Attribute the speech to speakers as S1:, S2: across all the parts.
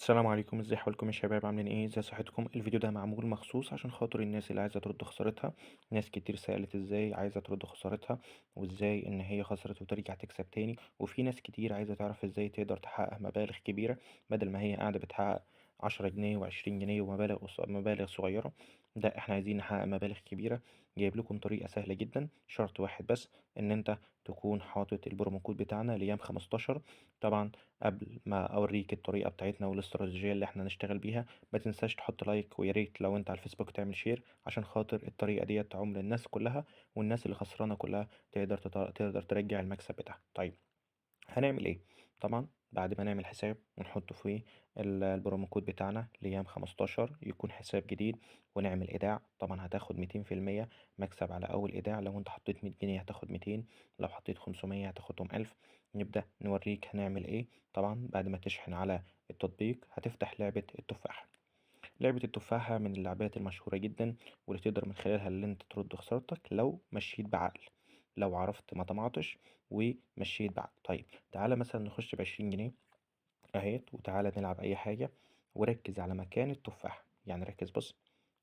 S1: السلام عليكم، ازاي حالكم يا شباب؟ عاملين ايه؟ ازاي صحتكم؟ الفيديو ده معمول مخصوص عشان خاطر الناس اللي عايزه ترد خسارتها. ناس كتير سألت ازاي عايزه ترد خسارتها وازاي ان هي خسرت وترجع تكسب تاني، وفي ناس كتير عايزه تعرف ازاي تقدر تحقق مبالغ كبيره بدل ما هي قاعده بتحقق 10 جنيه وعشرين جنيه ومبالغ مبالغ صغيره. ده احنا عايزين نحقق مبالغ كبيره. جايب لكم طريقه سهله جدا، شرط واحد بس، ان انت تكون حاطط ال promo code بتاعنا ليام 15. طبعا قبل ما اوريك الطريقه بتاعتنا والاستراتيجيه اللي احنا نشتغل بيها، ما تنساش تحط like، ويا ريت لو انت على الفيسبوك تعمل share عشان خاطر الطريقه ديت تعم للناس كلها، والناس اللي خسرانه كلها تقدر ترجع المكسب بتاعها. هنعمل ايه؟ طبعا بعد ما نعمل حساب ونحطه في ال promo code بتاعنا ليام 15، يكون حساب جديد، ونعمل ايداع. طبعا هتاخد ميتين في المية مكسب على اول ايداع. لو انت حطيت 100 جنيه هتاخد 200، لو حطيت 500 هتاخدهم 1000. نبدأ نوريك هنعمل ايه. طبعا بعد ما تشحن على التطبيق هتفتح لعبة التفاحة. لعبة التفاحة من اللعبات المشهورة جدا، واللي تقدر من خلالها اللي انت ترد خسارتك لو مشيت بعقل، لو عرفت ما طمعتش ومشيت بعقل. تعالى مثلا نخش بعشرين جنيه اهيت، وتعالى نلعب اي حاجة، وركز على مكان التفاحة. ركز، بص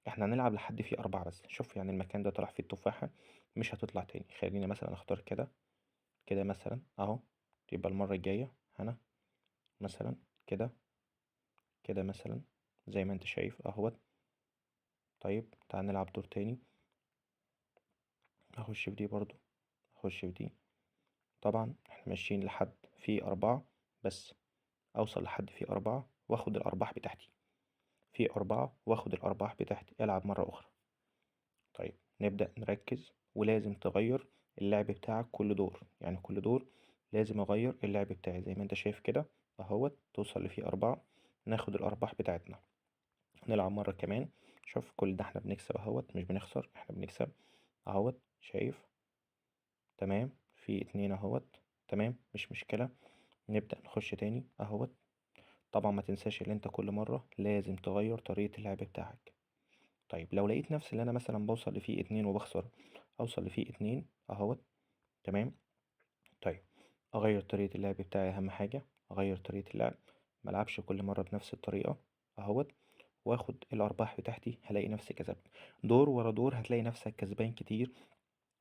S1: احنا هنلعب لحد فيه 4 بس. شوف المكان ده طلع فيه التفاحة مش هتطلع تاني. خلينا مثلا اختار كده كده مثلا اهو، يبقى المرة الجاية هنا مثلا كده كده مثلا زي ما انت شايف اهوت. تعال نلعب دور تاني، اخش في دي برضو، اخش في دي. طبعا احنا ماشيين لحد في 4 بس، اوصل لحد في 4 واخد الارباح بتاعتي، في 4 واخد الارباح بتاعتي. العب مرة اخرى. نبدأ نركز، ولازم تغير اللعب بتاعك كل دور، كل دور لازم اغير اللعب بتاعي زي ما انت شايف كده اهوت. توصل لفي 4 ناخد الارباح بتاعتنا، نلعب مرة كمان. شوف كل ده احنا بنكسب اهوت، مش بنخسر، احنا بنكسب اهوت. شايف؟ تمام، في 2 اهوت، تمام، مش مشكلة. نبدأ نخش تاني اهوت. طبعا ما تنساش ان انت كل مرة لازم تغير طريقة اللعب بتاعك. لو لقيت نفسي ان انا مثلا بوصل لفي 2 وبخسر، اوصل لفي 2 اهوت، تمام. اغير طريقة اللعب بتاعي، اهم حاجة اغير طريقة اللعب، ما العبش كل مرة بنفس الطريقة اهوت، واخد الارباح بتاعتي. هلاقي نفسي كسبت دور ورا دور، هتلاقي نفسك كسبان كتير،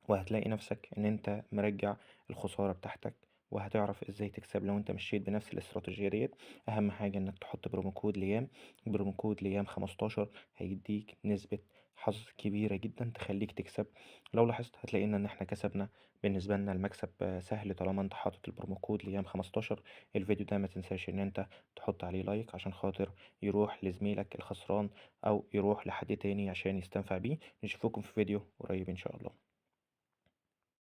S1: وهتلاقي نفسك ان انت مرجع الخسارة بتاعتك، وهتعرف ازاي تكسب لو انت مشيت بنفس الاستراتيجية ديت. اهم حاجة انك تحط برومو كود ليام، برومو كود ليام 15 هيديك نسبة حظ كبيرة جدا تخليك تكسب. لو لاحظت هتلاقي ان احنا كسبنا، بالنسبة لنا المكسب سهل طالما انت حاطط البرومو كود ليام 15. الفيديو ده ما تنساش ان انت تحط عليه لايك عشان خاطر يروح لزميلك الخسران او يروح لحد تاني عشان يستنفع بيه. نشوفكم في فيديو قريب ان شاء الله.